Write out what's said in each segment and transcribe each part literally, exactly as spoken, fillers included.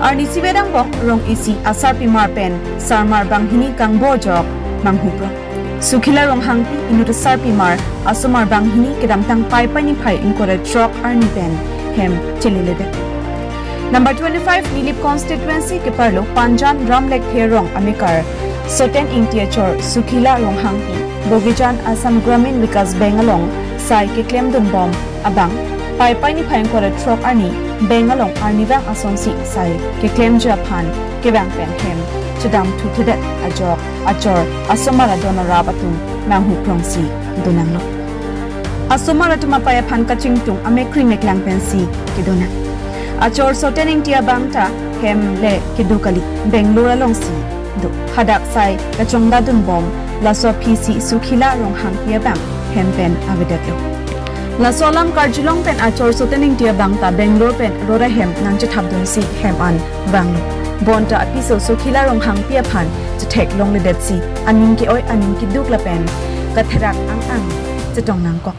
Arnisi vet angbong rong isi asarpimar pen sarmar banghini kangbor ajok manghuprong. Sukhila Ronghangpi inut asarpimar asomar banghini kedamtang Paipai niphai ingkoi ra throk arni pen hem cheleledet. Number twenty-five Nilip constituency keparlo Panjan Ramlekthe Rong amekar Soten Ingti achor Sukhila Ronghangpi Bogijan Assam Gramin Vikas Bank along sai keklemdunbom abang Paipai niphai ingkoi ra throk arni bank along arnivang asonsi sai keklemji aphan kevang pen hem chedamthuthedet ajok achor asomar adon arap atum manghuprongsi donanglo. Asomar atum apei aphan kachingtung amek kri meklang pensi kedonang. Achor Soten Ingti abang ta hem le kedo kali, Bangalore alongsi do. Hadak sai kachongdadunbom laso aphi si Sukhila Ronghangpi abang hem pen avedetlo. Laso alam karjulong pen achor Soten Ingti abang ta Bangalore pen rora hem nangchethapdunsi hem an vanglo. Bonta apiso Sukhila Ronghangpi aphan chetheklongledetsi aning ke-oi aning keduk lapen katherak ang-ang chetong nangkok.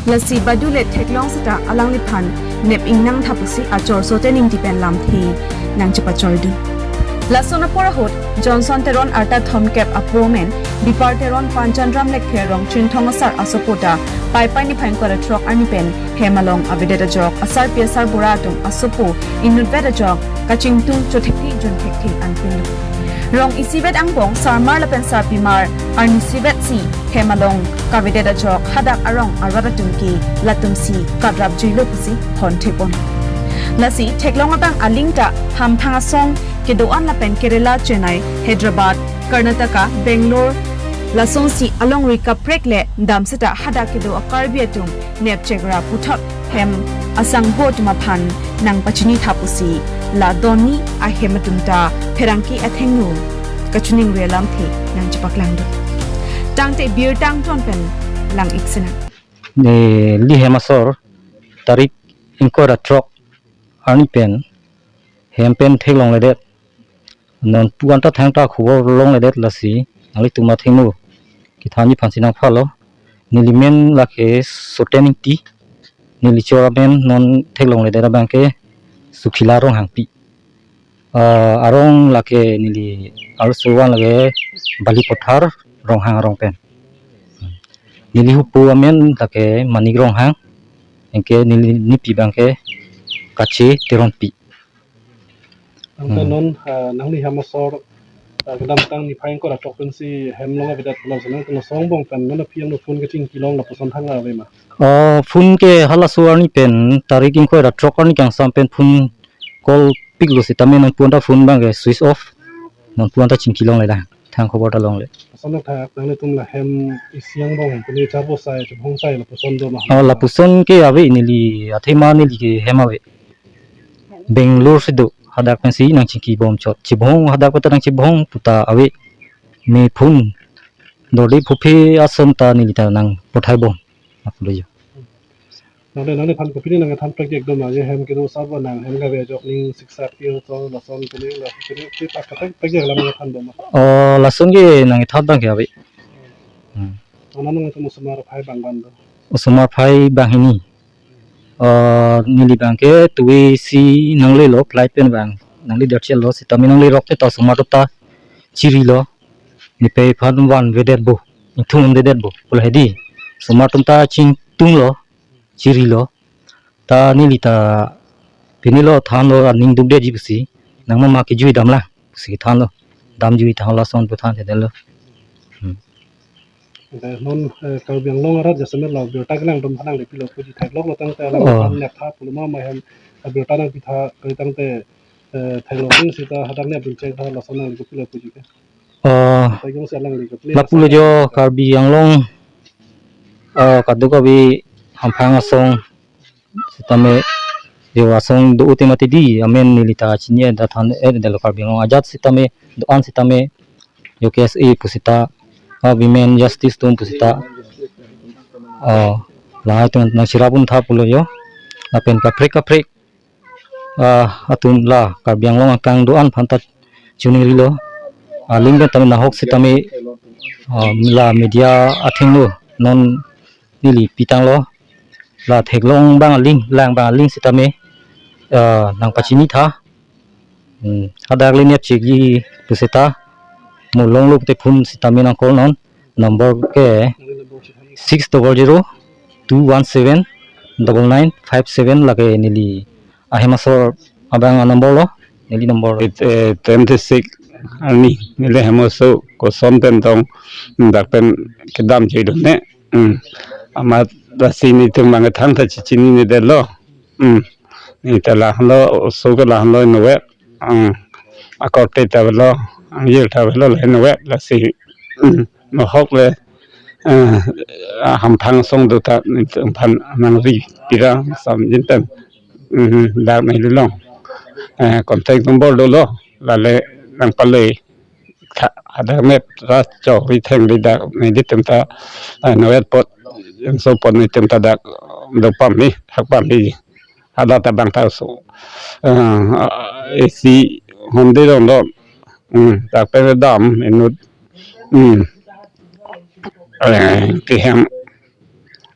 Lasi badu le theklong seta alangliphan nep ingnang tha pusi achor Soten Ingti pen lamthe nangchepachordun. Lason apor ahut Johnson Teron arta thomkep apo amen Bipar Teron Panjan Ramlekthe Rong Chinthong asar asopo ta Paipai niphai ingkoi ra throk arni pen hem along avedet ajok asarpi asarbura atum asopo inutvet ajok kachingtung chothekthe junthekthe anpinlo. Rong isivet angbong sarmar lapen sarpimar arnisivet si hem along kavedet ajok hadak arong arat atum ke latumsi kadrapjuilo pusi honthepon. Lasi theklong abang aling ta hamphang asong kedo-an lapen Kerala, Chennai, Hyderabad, Karnataka, Bangalore lasonsi alongri kaprek le dam seta hadak kedo a-Karbi atum nepchekra puthot hem asangho atum aphan nangpachini tha pusi la donni ahem atum ta pherangke athengno kachiningri alamthe nangchepaklangdun. Tangte birta angton pen lang-ik sinang. Neli hem asor tarik ingkoi ra throk arni pen hem pen theklongledet. Non pu anta thangta khobor longledet lasi nanglitum athengno kethanji aphansi nangphalo. Neli men lake Soten Ingti. Neli chor amen non theklongledet abang ke Sukhila Ronghangpi. Ah, arong lake neli arloso van lake Balipathar Ronghang arong pen. Neli hupo amen lake Manik Ronghang, anke neli nipi abang ke Kache Teronpi. Tangte Hmm. non, ah, nangli hem asor, ah, kedamtang niphai ingkoi ra throk pensi hem along avedet pulo, nangtum asong angbong pen non aphi angno phone kachingkilong lapuson thang ave ma? Oh, phone ke halaso arni pen tarik ingkoi ra throk arni kangsam pen phone call piklo sitame non pu anta phone abang ke switch off. Non pu anta chingkilonglelang, thang khobor ta longle. Lason athak nanglitum la hem isi angbong pini charbo sai chibhong sai lapuson do ma? Oh, lapuson ke ave, neli athema neli ke hem ave. Bangalore si do, hadak pensi nangchingkibom chot. Chibhong, hadak pata nangchibhong puta ave. Me phone dorde phuphe ason ta neli ta nangpathaibom. Lapulo jo. Nangli, nangliphan kopine nangkethan prekjak do ma, je hem kedo asarbo nang hem kave ajok ning siksak tir to lason pine la pine kita kata prekjak lam nangkethan do ma? Oh, lason ke nangkethan abang ke ave. Hmm. Nang nangtum osomar aphai bang ban do? Osomar aphai banghini. Ah, neli abang ke tuwe si nanglelo flight pen abang. Nangli derchel lo sitame nanglerok te ta osomar atum ta chirilo. Nepei aphan vanvedetbo. Ingthung-un-dedetbo. Pulo hedi. Osomar atum ta chingtunglo. Chirilo. Ta neli ta pinilo thanlo aning dukdetji pusi. Nang mama kejui damlang pusi thanlo. Damjui thanlo lason pu thanthedetlo. Hmm. Ante non, eh, Karbi Anglong arat jasemet lo birta kelangdun aphan nangli pilo puji theklonglo tangte alang Oh. aphan neptha pulo ma ma hem, eh, birta nangpitha kali tangte, eh, theklong sita hadak nepdun chengtha lason nangli kopilo puji ke? Oh. Pajong si alangli kopilo Lapulo jo Karbi Anglong, ah, kadokave hamphang asong sitame jo asong do-o te mati di amen neli ta chini-e da than-edetlo Karbi Anglong ajat sitame do-an sitame jo K S A pusita, ah, women justice atum pusita. Oh, lahai atum nangcherap-un tha pulo jo. Lapen kaprek kaprek, ah, atum la Karbi Anglong akang do-an aphan ta chiningrilo. Aling pen tame nahok sitame, ah, la media athengno non neli pitanglo. La theklong abang aling, lang abang aling sitame, ah, nangpachini tha. Hmm, hadak le nepchekji pusita, mo longlo te phone sita me nang call non. Number ke six double zero two one seven double nine five seven, lake neli ahem asor abang a-number lo, neli number. It, eh, twenty-six arni neli hem aso Koson Tentong, dak pen kedam chedun ne. Hmm. Amat lasi netum bang thangta chechinine detlo. Hmm. Neli ta lahenlo, oso ke lahenlo inutvet. Hmm. Akorte ta avelo, angjir ta avelo, la inutvet lasi. Hmm. Nohok le, eh, hamphang asong do ta netum aphan nangri pira samjin pen. Hmm. Dak neli long. Eh, contact number dolo, lale nangpale tha, hadak mep ra chokri thengri dak nelitum ta, ah, inutvet apot, inutso apot netum ta dak dopame, thakpame. Hadak ta bang ta oso, ah, isi honde dong dong. Hmm, dak pen dam inut. Hmm. Eh, kehem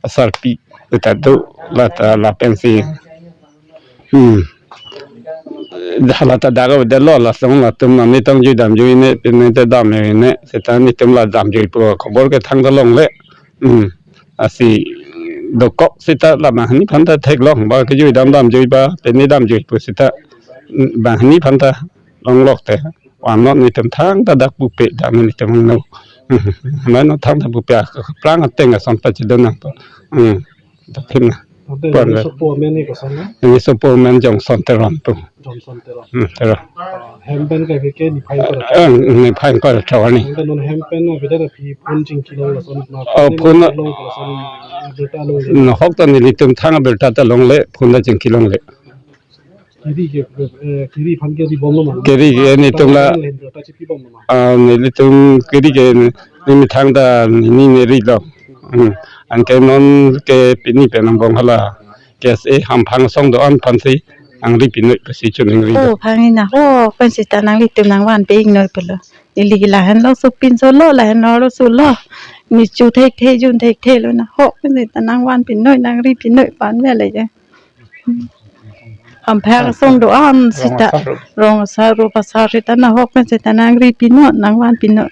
asarpi ta do, la ta lapensi. Hmm. Hala ta dak avedetlo, lason latum nangli tong jui damjui ne, pine te dam ne, seta netum la damjui pu khobor ke thangta longle. Hmm. Lasi dokok seta la banghini aphanta theklong, ba kejui dam damjui ba, pine damjui pu seta, hmm, banghini aphanta longlok te. Wan non netum thangta dak pupe, dak netum no. Hmm. Wan non thangta pupe, aphrang ateng ason pachedun nangpo. Hmm. Dak phina. Ante Pon neli le. Sopo amen ni koson na? Neli sopo amen Johnson Teron pu. Johnson Teron. Hmm, Teron. Ah, hem pen ke ke niphai ko. Eh, niphai ko chawani. Ante non hem pen avedetlo, aphi phone chingki long lason na. Oh, phone phone na long lason na birta long. Nohok ta nelitum thang birta ta longle, phone ta chingki longle. Kiri ke, eh, kiri aphan ke di bomlo ma? Kiri ke netum la. Birta chipi bomlo ma? Ah, nelitum kiri ke ne, ne methang ta ne, ne rilo. Hmm. Anke non ke pini pen angbong hala. Ke se hamphang asong do-an aphansi nangri pinoi pusi choningri. Oh, phang ina ho, pen seta nanglitum nangvanpi noi pulo. Neli lahenlo sopinso lo, lahenlo solo. Necho thekthe, jun thekthe lo na ho, pen seta nangvanpi noi, nangri pinoi pu-an ave le je. Hamphang asong do-an seta. Rong asar, rup asar seta nahok pen seta nangri pinon, nangvan pinon.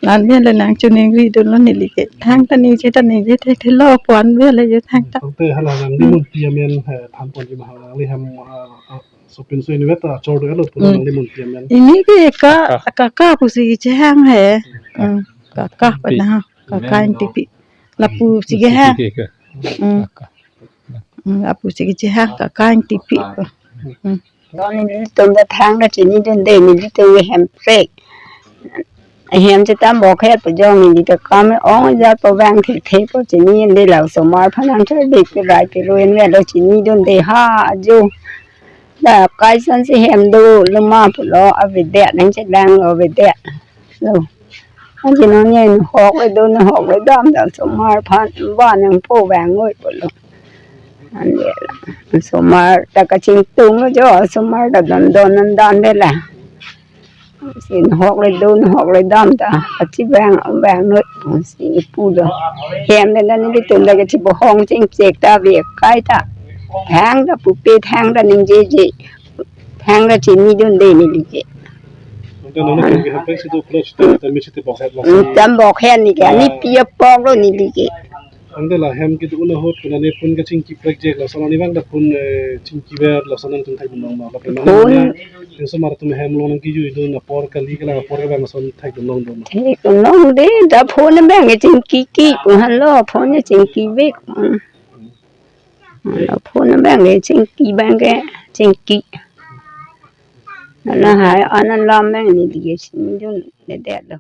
La-an ave le nangchoningri dunlo neli ke. Thangta ningje ta ningje thekthelo pu-an ave le je thangta. Ante hala nangli munpi amen, eh, than ponji ma, hala nangli hem, ah, ah, sopinso inutvet ta chor do-etlo pu Hmm. nangli munpi amen. Neli ke ka, Kaka. Kaka pusi kechehang he. Hmm, Kaka pi. Pada ha. Kaka Ingtipi. Lapusi kechehang. Kaka. Hmm. Kaka. Hmm, lapusi kechehang Kaka Ingtipi ko. Hmm. Non nelitum ta thangta chinidunde, nelitum ke hem prek. Hem seta bokhet pu jong neli ta kam ong ja pu bang thekthe pu chinidunde, la osomar aphan nangchar dik pu rai pu ruin avelo chinidunde ha ajo. Dak kaisan si hem dolo ma pulo avedet nangchedanglo, avedetlo. Anke non neli nahok le do, nahok le dam ta osomar aphan ba nangpo vang noi pulo. Ante la osomar ta kachingtunglo jo, osomar ta don don nangdande la. Si nahok le do, nahok le dam ta kachevang vang noi pusi pulo. Hem le nelitum ta kachibohong chingchek ta ave kaita. Thangta pupe, thangta ningjeje. Thangta chinidunde neli ke. Ante non ke hem prek si do pulo seta, tame seta bokhet lo. Hmm, ta bokhet neli ke, ani pi apok lo neli ke. Ante la hem kedo-an ahut ke neli phone kachingki prekjek, lason ani vang ta phone, eh, chingkiver lason nangtum thekdun long ma? Lapen Phone. Neli osomar atum hem along nangkejuidun apor kali, kali apor ke bang lason thekdun long do ma? Thekdun longde, ta phone abang ke chingkiki pu henlo, phone ke chingkivek. Hmm. La phone abang ke chingki abang ke chingki. Lahai an alam abang neli ke chinidundedetlo.